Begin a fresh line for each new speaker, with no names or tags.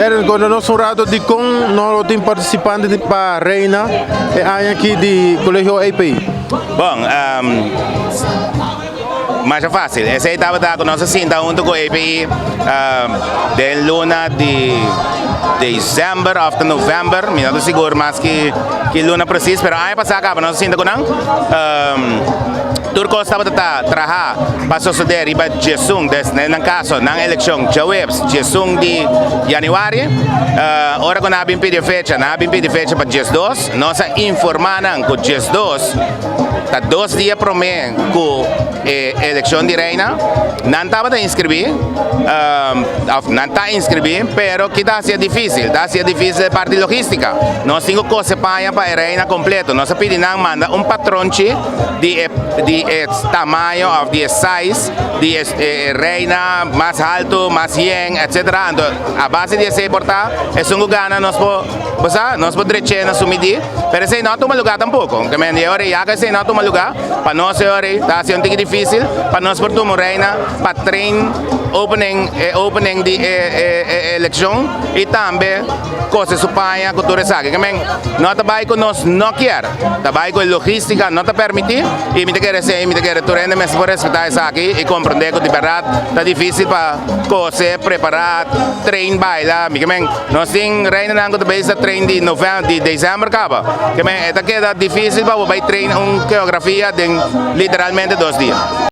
Erwin, konta nos un rato dikon no lo tin partisipante di pa Reina e aña aki di Kolegio EPI.
Bon, masha fácil. Esei tabata ku nos a sinta huntu ku EPI den luna di december òf ta novèmber, mi no ta sigur mas ki ki luna presis, pero aña pasá kaba nos a sinta ku nan. Tur kos tabata ta traha pa sosodé riba 11, des den nan kaso nan elekshon djaweps 11 di yanüari. Ora ku nan a bin pidi e fecha, nan a bin pidi fecha pa 12. Nos a informá nan ku 12 ta 2 dia promé ku e elekshon di reina. Nan tabata inskribí, òf nan ta inskribí, pero ki ta hasié difísil? Ta hasié difísil e parti logístika. Nos tin ku kose paña pa e reina kompleto. Nos a pidi nan manda un patronchi di e di e tamaño òf di e size di e reina mas haltu, mas yen, etcetera. Anto a base di esei por ta esun ku gana nos por, bo sa, nos por drech'é na su midí. Pero esei no a tuma lugá tampoko. Ke men di e ora ya ku esei no a tuma lugá, pa nos e ora ei ta hasi un tiki difísil pa nos por tuma un reina pa train opening e opening di e e elekshon i tambe kose su paña ku tur esaki. Ke men no ta bai ku nos no kier. Ta bai ku e logistica no ta permiti y mi ta kere esey, mi ta kere tur hende mester por respeta esaki y comprende cu di berdad ta dificil pa cose, prepara, train, baila. Mi ke men nos tin reinanan cu ta bezig ta train di novem, di december caba. Ke men e ta keda dificil pa bo bay train un coreografia den literalmente 2 dia.